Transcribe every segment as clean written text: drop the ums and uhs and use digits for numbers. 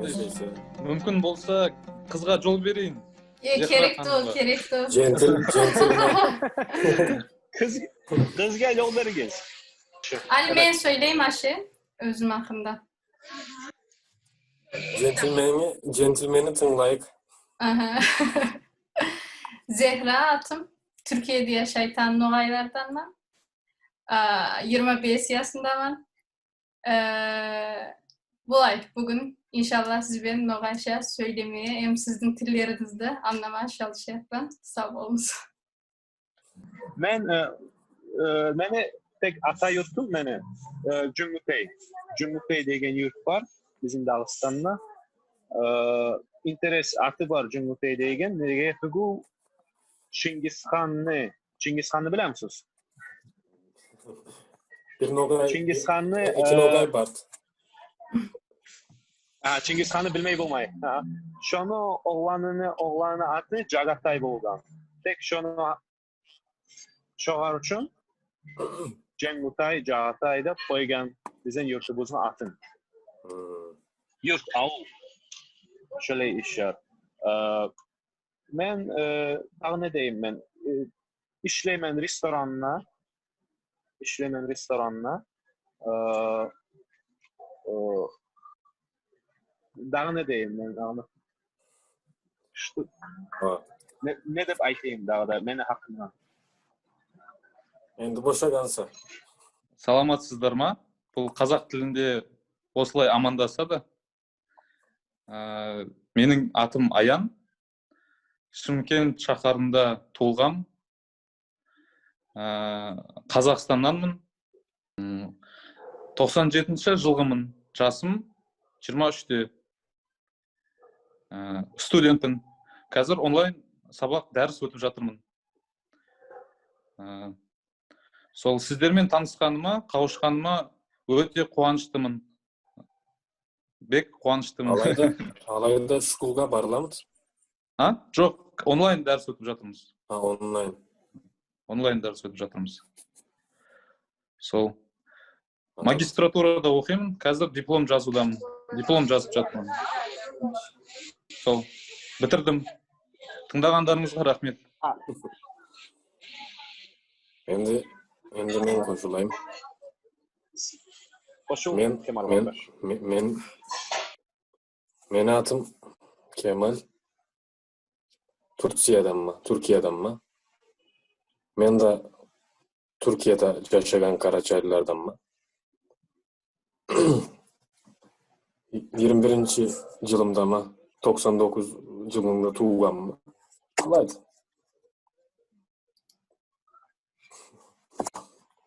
Öyleyse. Мүмкін болса қызға жол берейін. E, Zehra kerekti ol, hanımға. kerekti ol. Centil, centilmen. Kız kızga yol bergiz. Ali men söyleyeyim Aşı, özüm hakkında. Centilmeni, centilmeni tıňlaýyk. Aha. Zehra atym. Türkiýede ýaşaýtan nogaýlardanman. 25 ýasyndaman. Bulay, bugün inşallah siz bilen nogaýça söýlemeye hem sizdiň tilleriňizdi aňlamaga çalyşýarman. Sag boluňyz. Men meni tek ata ýurtum meni Jüňňüteý. Jüňňüteý diýgen ýurt bar biziň Dagystanda. Interes aty bar Jüňňüteý diýgen. Nege bu Çingiz hany, Çingiz hany bilemsiz? Bir nogaý, Çingiz hany iki nogaý bar. Ha, Çingiz hany bilmeý bolmaý. Ha. Şonu oglanyny, oglany aty Jagatay bolgan. Tek şonu şogar üçin Jengutay, Jagatay dep goýgan biziň ýurtumyzyň atyn. Hmm. Ýurt, awul. Şöyle işler. Men dagy ne deýin men işleýmen restoranda işleýmen restoranda dagy ne deýin men ne, ne dep aýtaýyn dagy-da meni hakynda. Endi boşa galsa. Саламатсыздар ма? Бұл қазақ тілінде осылай амандасады. Ә, менің атым Аян. Шымкент шаһарында туылғам. Ә, Қазақстаннанмын. 97 жылғымын. Жасым 23-те. Ә, студентпін. Қазір онлайн сабақ дәріс өтіп жатырмын. Ә, сол сіздермен танысқаныма, қауышқаныма өте қуаныштымын. Бек қуаныштымын. Алайда, алайда школға барыламыз. А? Жоқ, онлайн дәріс өтіп жатырмыз. А, онлайн. Онлайн дәріс өтіп жатырмыз. Сол. Магистратурада оқимын, қазір диплом жазудамын. Диплом жазып жатырмын. Сол. Бітірдім. Тыңдағандарыңызға рахмет. Endi, endi men goşulaýyn. Goşul Men, Kemal men, gardaş. men, men, meni atym Kemal. Türkiýedenmi? Türkiýedenmi? Men de Türkiýede ýaşagan Karaçaýlylardanmy? 21-nji ýylymdamy? 99 ýylynda tuwganmy? Bulaý.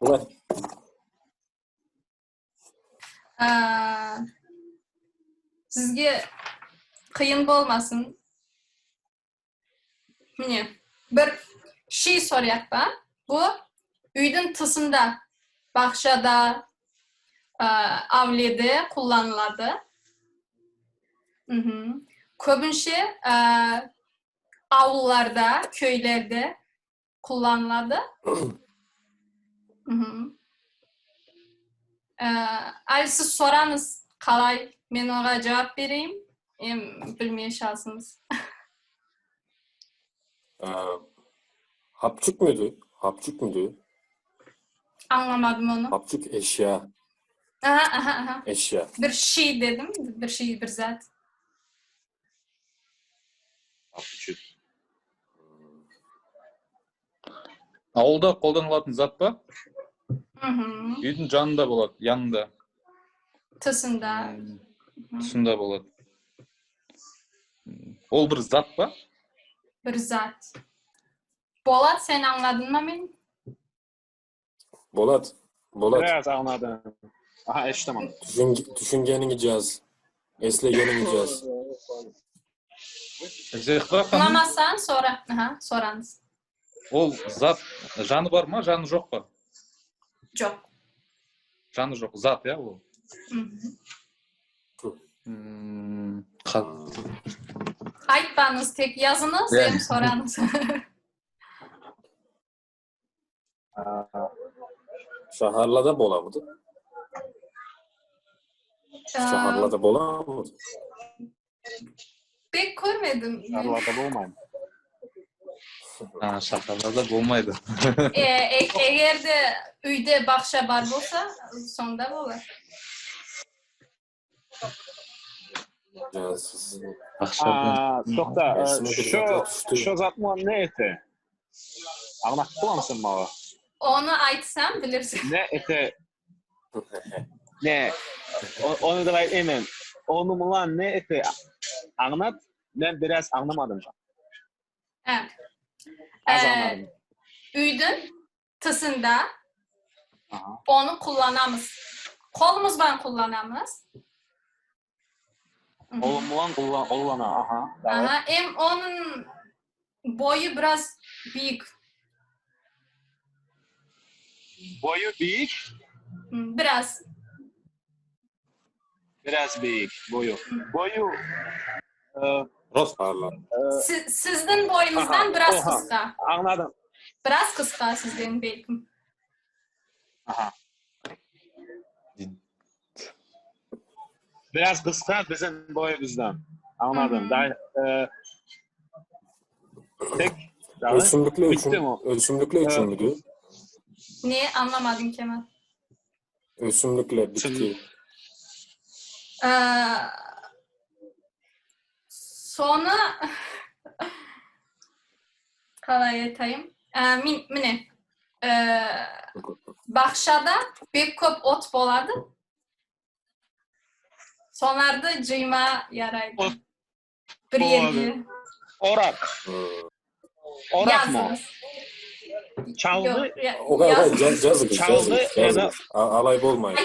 Bulaý. Sizge kyn bolmasyn. Mine, bir şiý sorýakda. Bu öýdüň tysynda, bagşada, awlide kullanylady. Köbünçe awullarda, köýlerde kullanylady. Aý siz soraňyz kalaý men oňa jogap bereýin em bilmeýän şalsyňyz. Hapçuk müdü? Hapçuk müdü? Aňlamadym ony. Hapçuk eşya. Aha aha aha. Eşya. Bir şiý dedim, bir şiý bir zat. Hapçuk. Ауылда қолданылатын зат па? Мхм. Үйдің жанында болады, янында. Тысында. Тұсында болады. Ол бір зат па? Bir zat. Bolat sen aňladyňmy meni? Bolat. Bolat. Biraz aňladym. Aha eşitemem. Düşüngeniňi jaz. Eslegeniňi jaz. Zehra ханым, Aňlamasaň sora. Aha, soraňyz. ол зат жаны бар ма, жаны жоқ па? Жок. Жаны жоқ, зат, иә ол. Мхм. Aýtmaňyz, tek ýazyňyz, Ýa. hem soraňyz. Şaharlada bolamydy? Şaharlada bolamydy? Pek körmedim. Şarlarda bolmaýmy? Ha, şaharlarda bolmaýdy. E, e, eger de öýde bakça bar bolsa, sonda bolar. Cansız. Bakçada. Tokta, Esime bir şu zatlar düştü. şu zatlar ne eti? Anlatıp bulamsın maňa. Onu aýtsam bilirsin. Ne eti? Ne? Onu da aytayım. Onu mulan ne eti? Anlat. Men biraz anlamadım. Hä. Az Ee, anladım. Öýdün tysynda Aha. onu kullanamyz. Kolumuz bilen kullanamyz. Oğlum mulan kullan, oğlana. Aha. Evet. Aha, em onun boýy biraz beýik. Boyu büyük, Biraz. biraz büyük boyu. Boyu e, Rost. Parla. Si- Sizden boýuňyzdan Aha, biraz oha. gysga. anladım. Biraz gysga sizden belkim. Aha. Biraz kısa bizim boyumuzdan. Anladım. Hı hı. Daha, e, tek daha, Ösümlükle Bitti üçün, mi? ösümlükle üçün müdü? Ne anlamadım Kemal. Ösümlükle bitki. Ee, Sony kalay aýtaýyn. Ee, min, mine. Ee, bakçada pek köp ot bolady. Sonardy jyma ýaraýdy. Ot Bir bolady. ýerge Orak. Hmm. Orak mı? ýazyňyz. Çalgı Ýok, ýa- O kadar ýaz- caz, cazıkız, Çalgı cazıkız, ya da- cazıkız. A- Alay bolmayın.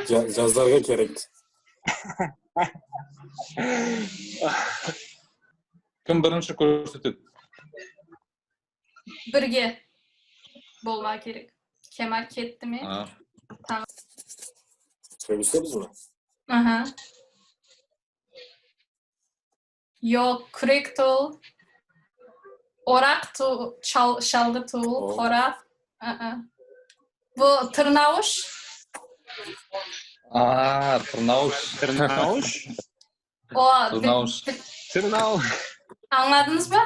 Ca- Cazlarga gerek. Kim birinji көрсетеді? Birge bolma gerek. Kemal ketdi mi? Ha. Söyleseniz mi? Aha. Ýok, kürek tul. Orak tul, çal, şalgy tul, O. horaz. Aa. Bu tyrnawyş. А, тырнауыш. Tırnavuş. O Tırnauş. Tırnavuş. Aňladyňyzmy?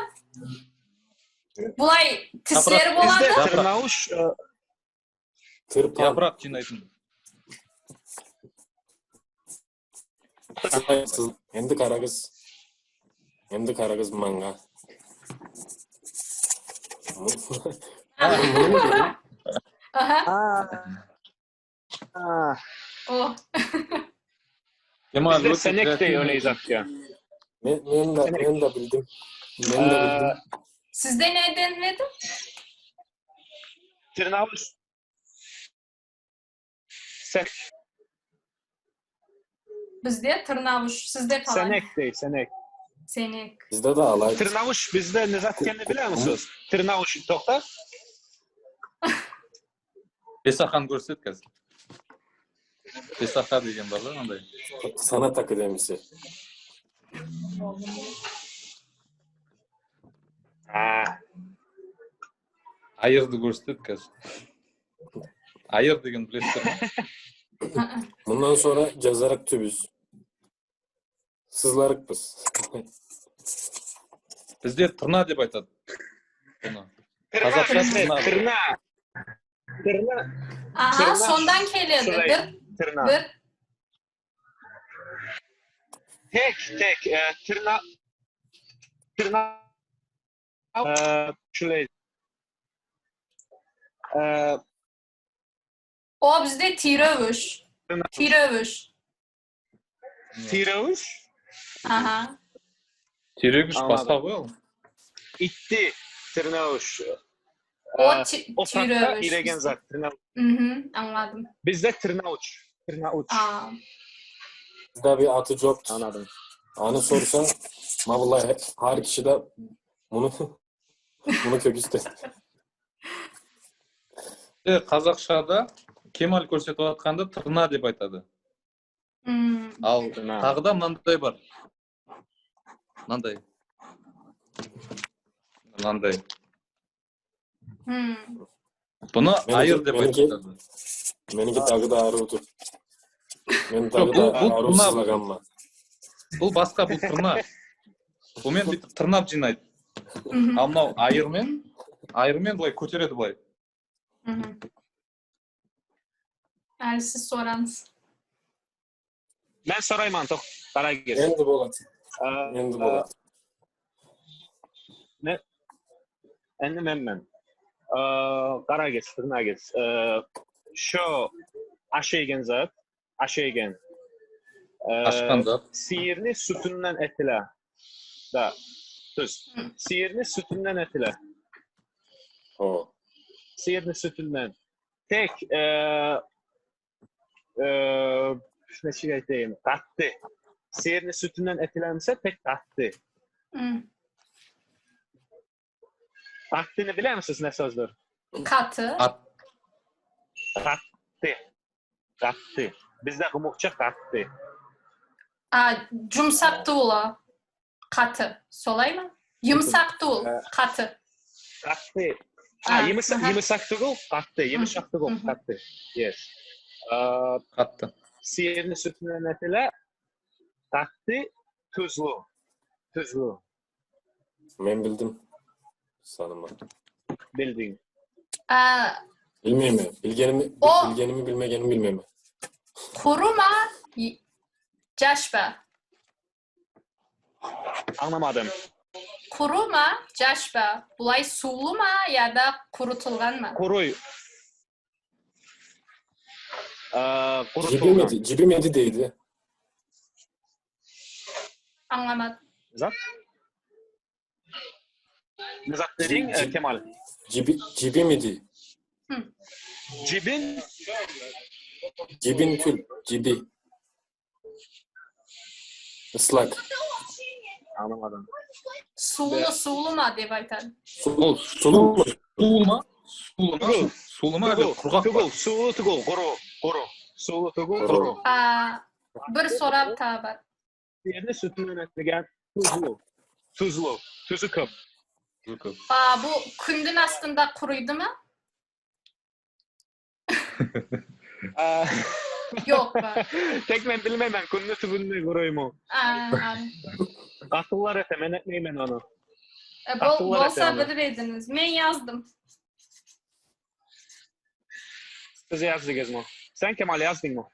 Bulay tisleri bolady. Bizde tırnavuş e, Tırpan. Yaprak жинайтын. Endi karagız. Endi karagız manga. Bunu mu dedin? Aha. Aa, O. Kemal Bizde өте senek de креативный. öyle zatya. Men, men de, men de bildim. Men de bildim. Sizde ne denildi? Tırnavuş. Sen, Bizde tırnavuş, sizde falan. senek değil, senek. Senek. Bizde de alay. Tırnavuş bizde ne zatkenini biliyor musunuz? Tırnavuş tokta. Бесахан көрсет қазір. Бесаха деген бар да андай. Sanat akademisi. Ha. Айырды көрсетеді қазір. Айыр деген білесіздер ме? Aa. Bundan sonra cazarak tübüz. Sızlarık biz. Бізде тырна деп айтады. Бұны. Tırna Қазақша bizde, tırna. tırna. Tırna, Aha, Tırnak. sondan keledi. Şurayı. Bir, tırna. bir. Tek tek e, tırna tırna e, şöyle e, O bizde tiröwüş. Tırnak. Tiröwüş. Tirevuş Aha. Терегіш Anladım. басқа ғой ол. itti tırnavuş. O E, ti- o takta tiröwüş. iregen zat tırnavuş. Hı hı, anladım. Bizde tırnavuç. Tırnavuç. Aa. Bizde bir atı yoktu. Anladım. Anı sorsa ma vallahi her kişi de bunu bunu kök üstü. Бізде қазақшада Кемал көрсетіп жатқанды тырна деп айтады. Hmm. Ал Тырна. тағы да мынандай бар. Мынандай. Мынандай. Hmm. Бұны Менікі- айыр деп менікі- айтады. Meniki tagı da arıvdı. Men tagı Yok, da bu- bu- arıv bunlar- sızlaganma. Бұл басқа, бұл тырна. Бұмен бүйтіп тырнап жинайды. Ал мынау айырмен, айырмен былай көтереді былай. Әлі сіз сораңыз. Men soraýman tok Garagöz. Endi bolat. Endi bolat. Ne? Endi menmen. Garagöz, Tırnagöz. Şo aşeýgen zat, aşeýgen. Aşkan zat. Siýirni sütünden etile. Da. Söz. Siýirni sütünden etile. O. Siýirni sütünden. Tek neçik aýtaýyn, gatdy. Siýirni sütünden etilense pek gatdy. Gatdyny bilýärmisiz ne sözdür? Gaty. At. Gatdy. Gatdy. Bizde gumukça gatdy. A, jumsak tula. Gaty. Solaýmy? Ýumsak tul. Gaty. Gatdy. A, ýumsak, ýumsak tugul, gatdy. Ýumsak tugul, gatdy. Yes. Gatdy. Siýerni sütünden etile gatdy, tuzlu. Tuzlu. Men bildim. Sanyma. Bildiň. A, Bilmeýme. Bilgenimi, O- bilgenimi bilmegenimi bilmeýme. Kuruma, jaşba. Aňlamadym. Kuruma, jaşba. Bulay suwlyma ýa-da kurutylganma? Kuruý. Kurutylgan. Jibimedi, jibimedi diýdi. Aňlamadym. Zat? Ne zat dediň, Kemal? Jibi, jibimidi. Jibin? Jibin tül, jibi. Islak. Aňlamadym. Suwly, suwlyma diýip aýtady. Sul, sulu mu? Suwly Suwly ma? Suwly ma Tugul, Kurgak tugul, suwly tugul, guru, guru. Suwly tugul, Guru. guru. A, bir sorap ta bar. Ýerine sütünden etmegan tuzly. Tuzly. Tuzy köp. Tuzy köp. A, bu kündün astynda kurydymy? Ýok ba. Tek men bilmeýmen künde tübünde gurymy. A, a. Gatylar ete men etmeýmen ony. E, bol, bolsa bilir ediniz. Men ýazdym. Siz ýazdyňyzmy? Sen Kemal ýazdyňmy?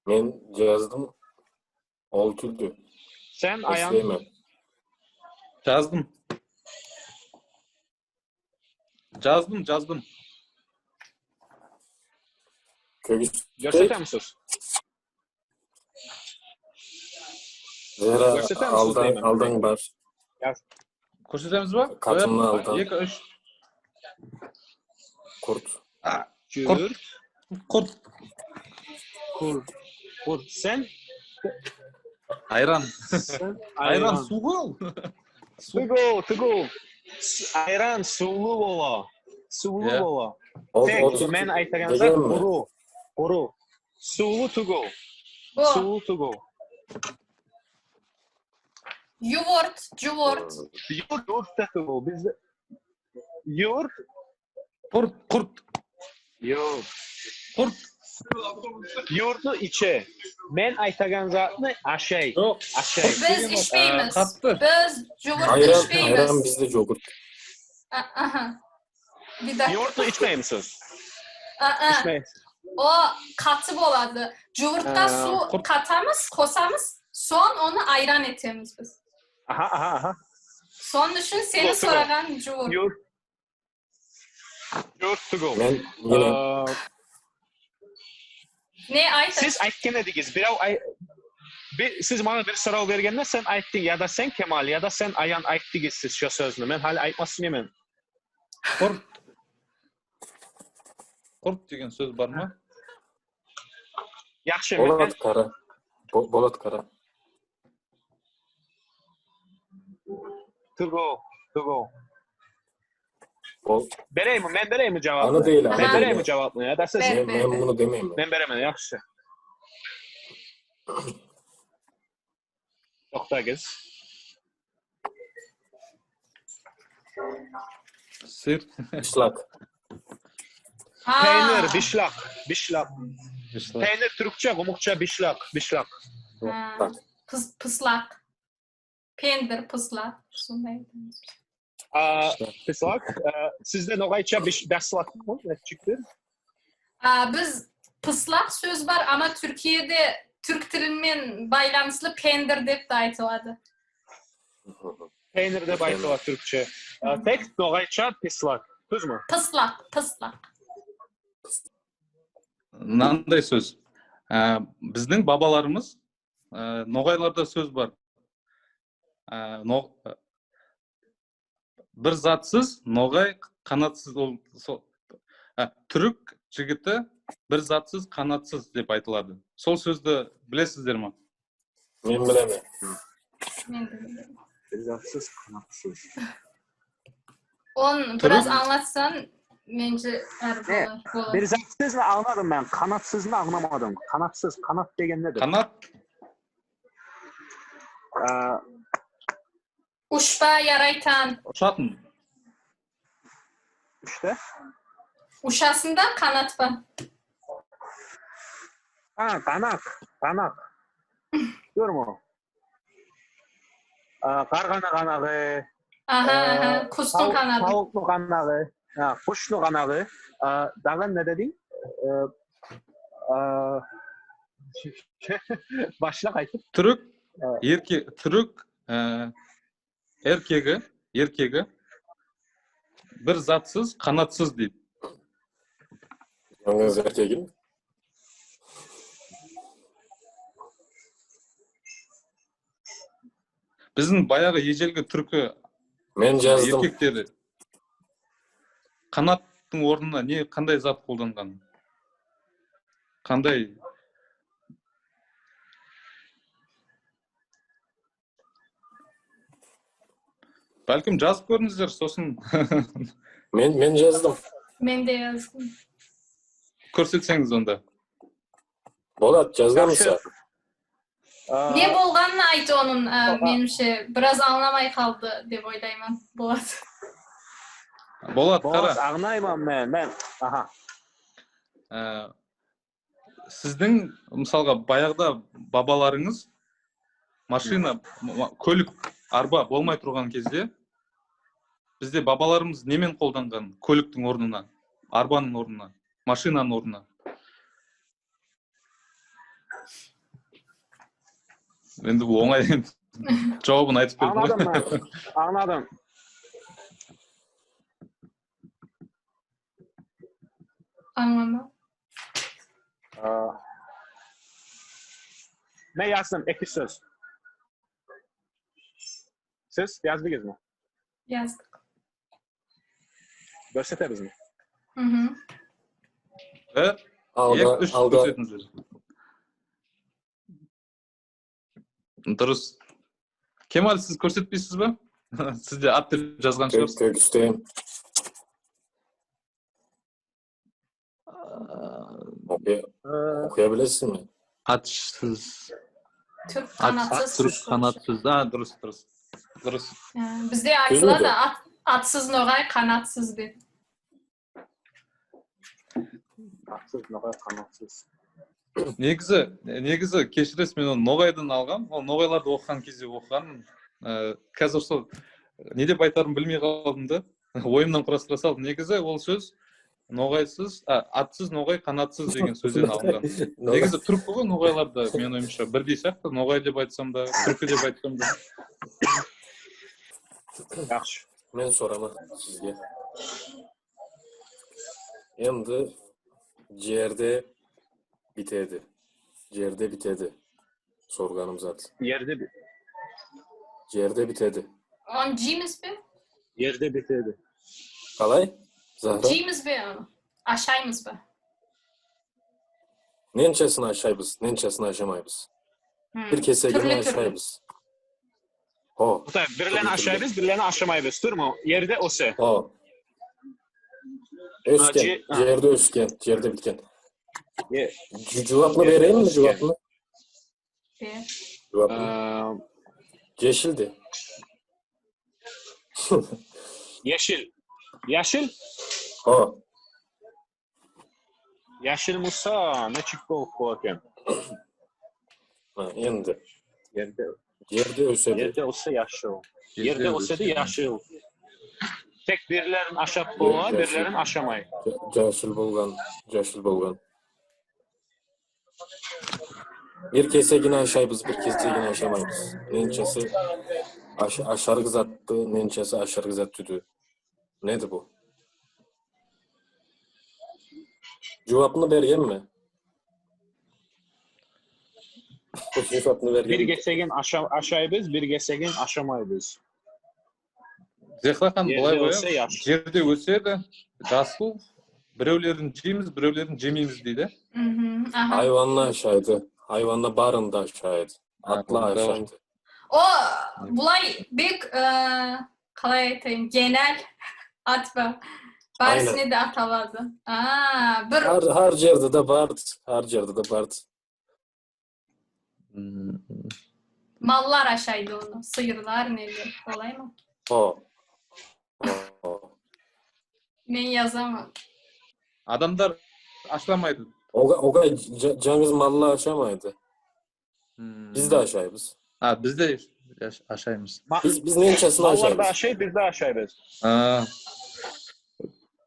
Men ýazdym. Ol tüldü. Sen Aýan? Esleýmen. Jazdym. Jazdym, jazdym. Kögüs. Görsetemisiz? Zehra Görsetemisiz aldan, diýmen. aldan bar. Көрсетеміз ба? Katynly aldan. 2, 3. Kurt. Kürt. Kurt. Kurt. Kurt. Sen? Ayran. Sen Ayran su ғой ол. Су. Tugul, tugul. Ayran suwly bola. Suwly Иә. bola. Ol, Tek ol men aýtagan zat Degenmi? guru. Guru. Suwly tugul. Bu Suwly tugul. ýuwurt, juwurt. Ýurt, ýurt da tugul. Bizde ýurt Kurt, kurt, ýok. kurt. Ýurtny içe. Men aýtagan zatny aşaý. Жоқ. Aşaý. Biz Деген ол, içmeýmiz. Қатты. Biz jugurt Ayran, içmeýmiz. ayran bizde jogurt. A- Aha. Bir dakika. Ýurtny içmeýmisiz? Aa, Içmeýsiz. O katı bolady. Jugurtda Ha, su kurt. katamız, kosamız, son onu ayran etemiz biz. Aha, aha, aha. Son düşün seni Tugul, tugul. soragan jugurt. Ýurt. Ýurt tugul. Men ýene Ee, Ne aýt? Siz aýtgan ediňiz. Birau aý bir, siz maňa bir soraw bergende sen aýtdyň ýa-da sen Kemal ýa-da sen Aýan aýtdyňyz siz şu sözüni. Men hali aýtmasyn ýemen. Kurt. Kurt деген söz бар ма? Ýagşy men Bolat Kara. Bo Bolat Kara. Tugul, Tugul. Bol Bereými? Men bereými jogabyny? Ana değil, ana Men Aha. bereými jogabyny ýa-da siz? Ber. Men, men bunu demeyim. Men beremen, ýagşy. Toktagyz. Сыр. Işlak. Ha. Peýnir, bişlak, bişlak. Bişlak. Peýnir türkçe, gumukça bişlak, bişlak. Ha. Bak. Pyslak. Pendir, pyslak. Sonday aytamız. Pyslak. Sizde noğayça beslak mı? Neçiktir? Biz pıslak söz bar, ama Türkiye'de türk tilimen baylanıslı pendir dep de aytıladı. Peynir dep aytıla türkçe. Tek noğayça pislak. Tüz mü? Pıslak, pıslak. Мынандай сөз. Біздің бабаларымыз, ноғайларда сөз бар. Бір затсыз ноғай қанатсыз ол сол, түрік жігіті бір затсыз қанатсыз деп айтылады. Сол сөзді білесіздер ме? Мен білемін. Мен де білемін. Bir zatsız qanatsız. Оны біраз аңлатсаң, менше әрі Ne? болар. Bir zatsızını anladım ben. Kanatsızını anlamadım. Kanatsız, kanat degen nedir? Қанат Ee, Uşpa yarайтан. ұшатын. işte. Uşasында қанат па? Ha, kanat. Kanat. Diyor mu? Ee, qarğanı qanağı, Аха, Ee, аха, құстың қанаты. Tavuklu qanağı, ha, kuşlu qanağı. Ee, daha ne dedin? Ee, e, başla qaytıp. Түрік Ә. ерке түрік ә, еркегі еркегі бір затсыз қанатсыз дейді. Yalnız erkeğim. Біздің баяғы ежелгі түркі Мен жаздым. еркектері қанаттың орнына не қандай зат қолданған? Қандай бәлкім жазып көріңіздер сосын Мен мен жаздым. Мен де жаздым. көрсетсеңіз онда Болат жазған mısın? Ee, Не болғанын айт оның, ә, Аха. меніңше, біраз аңламай қалды деп ойлаймын. Болат. Болат Болат, қара anlayamam ben. Ben, aha. ә, сіздің мысалға баяғыда бабаларыңыз машина көлік арба болмай тұрған кезде бізде бабаларымыз немен қолданған көліктің орнына арбаның орнына машинаның орнына енді бұл оңай жауабын айтып бердім ғой Anladım ben. Anladım. Аңлама. Ee, ne yazdım? Eki söz. Siz yazdınız mı? Жаздық. Gösteririz mi? Мхм. бір Алда, екі үш алда. көрсетіңіздер дұрыс кемал сіз көрсетпейсіз ба сіз де ат деп жазған Kök, шығарсыз kök üsteyim. Okuya, Ee, okuyabilirsin mi? атсыз Түрік ат қанатсыз. түрік қанатсыз а дұрыс дұрыс дұрыс Ә, Бізде айтылады ат, атсыз ноғай қанатсыз деп. Atsız, noğay, kanatsız. негізі негізі кешіресіз мен оны ноғайдан алғам ол ноғайларды оқыған кезде оқығанмын ә, қазір сол не деп айтарымды білмей қалдым да ойымнан құрастыра салдым негізі ол сөз ноғайсыз а, атсыз ноғай қанатсыз деген сөзден алынған негізі түркі ғой ноғайлар да менің ойымша бірдей сияқты ноғай деп айтсам да түркі деп айтсам да Yaxşı. Men soraman sizge. Endi jerde bitedi. Jerde bitedi. Sorganym zat. Yerde bi- Jerde bitedi. Оны жейміз бе? yerde bitirdi. Qalay? Zahra? Жейміз бе оны? Ашаймыз ба? Nençesini aşaýbys, nençesini aşamaýbys. М, Bir kesegini Түрлі түрлі. aşaýbys. Ho, Tabii birilerini Tabii, aşağı birilerini aşamayız. Dur mu? Yerde o se. ho. Ösken, Ha, ce- jerde ösken, jerde bitken. Ye- Juwapny bereýinmi Ösken. juwapny? Бер. Juwapny. Ee, Jeşildi. yeşil. Yeşil. Ho, Yeşil Musa ne çıktı o kulakın? ha, endi. Ýerde Ýerde ösedi. Ýerde össe ýaşyl. Ýerde ösedi ýaşyl. Tek birlerin aşap bola, birlerin aşamay. Jaşyl bolgan, jaşyl bolgan. Bir kesegini aşaýbys, bir kesegini aşamaýbys. Nençesi aş aşargy zatdy, nençesi aşargy zat tüdü. Nedir bu? Jogapyny bergenmi? Jogapyny bergen. Bir kesegin aşa aşaýbys, bir kesegin aşamaýbys. Zehra han Ýerde былай össe ғой ýaşyl. Жерде өседі, жасыл, біреулерін жейміз, біреулерін жемейміз дейді. Мгм, Аха. Haýwanlar aşaýdy. Haýwanlar barynda aşaýdy. Atlar Да. aşaýdy. О, булай бек э, қалай айтайын, genel атпа. Барысыне де аталады. А, бір Har har ýerde de bardy. Har ýerde de bardy. mallar aşайды оны. Сиырлар нелер. Олай ма? O. O. Мен язамын. Адамдар ашламайды. Oga oga jaňyz mallar aşamaýdy. Biz de aşaýbys. А, біз де ашаймыз. Biz biz nençesini Mallar da aşaýbys. aşay, biz de aşaýbys. А,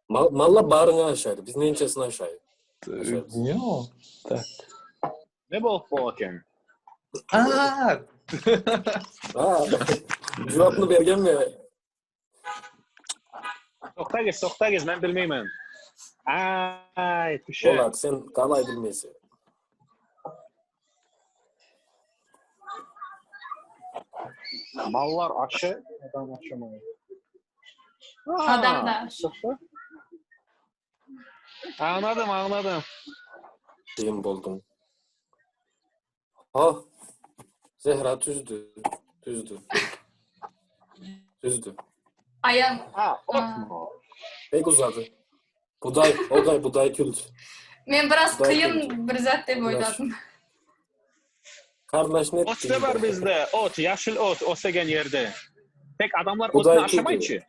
Mal, mallar baryny aşaýdy. Biz nençesini aşaýdy. Aşaýbys. не ол? Так. Ne bolup bola eken? А, Ha. Jogapyny bergenmi? Toktagez, toktagez, men bilmeýmen. Aý, tüşe. Bolat sen galaý bilmeýsiň. Mallar aşy, adam aşamaý. Adam da aşy. Tokta. Anladım, anladım. Diýim boldum. Ha. Zehra tüzdü. Tüzdü. Tüzdü. Аян Ha, ot mu? Pek uzadı. Buday, ogay buday kült. Мен біраз Құдай қиын көрді. бір зат деп Құдай. ойладым. Kardeş ne Ot da var bizde. Ot, yaşıl ot, osegen yerde. Tek adamlar Buday otunu aşamay küldü. ki.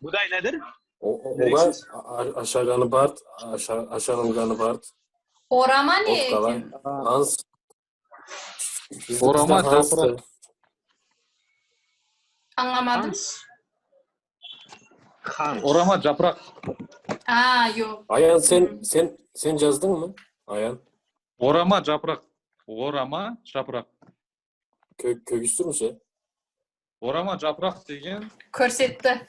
Buday nedir? O, o, oga Gereksiz. a- aşağını bart, aşa, aşağılganı bart. Орама не Ot kalay. екен? Hans. Bizde, Orama bizde Hans'tı. japrak. Аңламадым. Hans. Hans. Орама жапырақ. А, жоқ. Ayan sen sen sen yazdın mı? Ayan. Орама жапырақ. Орама жапырақ. Kök köküstür mü şey? Орама жапырақ деген Көрсетті.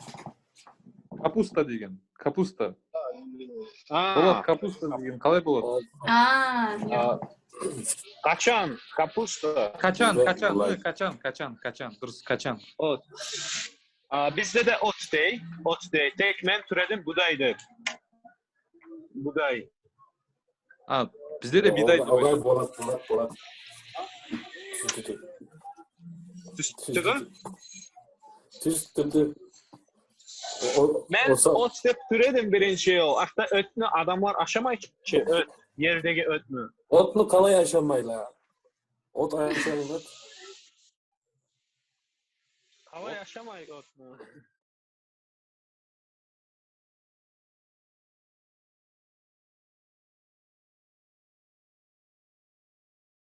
капуста деген. Капуста. Aa, Болады капуста деген қалай болады? А, жоқ. aa, Kaçan, kapusta. Качан, Güzel, качан, kolay. ой, качан, качан, качан. Дұрыс, качан. Ot. Aa, bizde de ot dey. Ot dey. Tek men türedim budaydır. Buday. А, бізде де бидай деп Ogay айтады. Bolat Bolat Bolat. Tüzdü. Tüzdü. Tüzdü. O, o, Men olsa- ot dep türedim birinci yıl. Hatta ötünü adamlar aşamay ki. Öt. Yerdeki ötünü. Otlu kalay aşamayla. Ot aşamayla. Kalay aşamay otunu.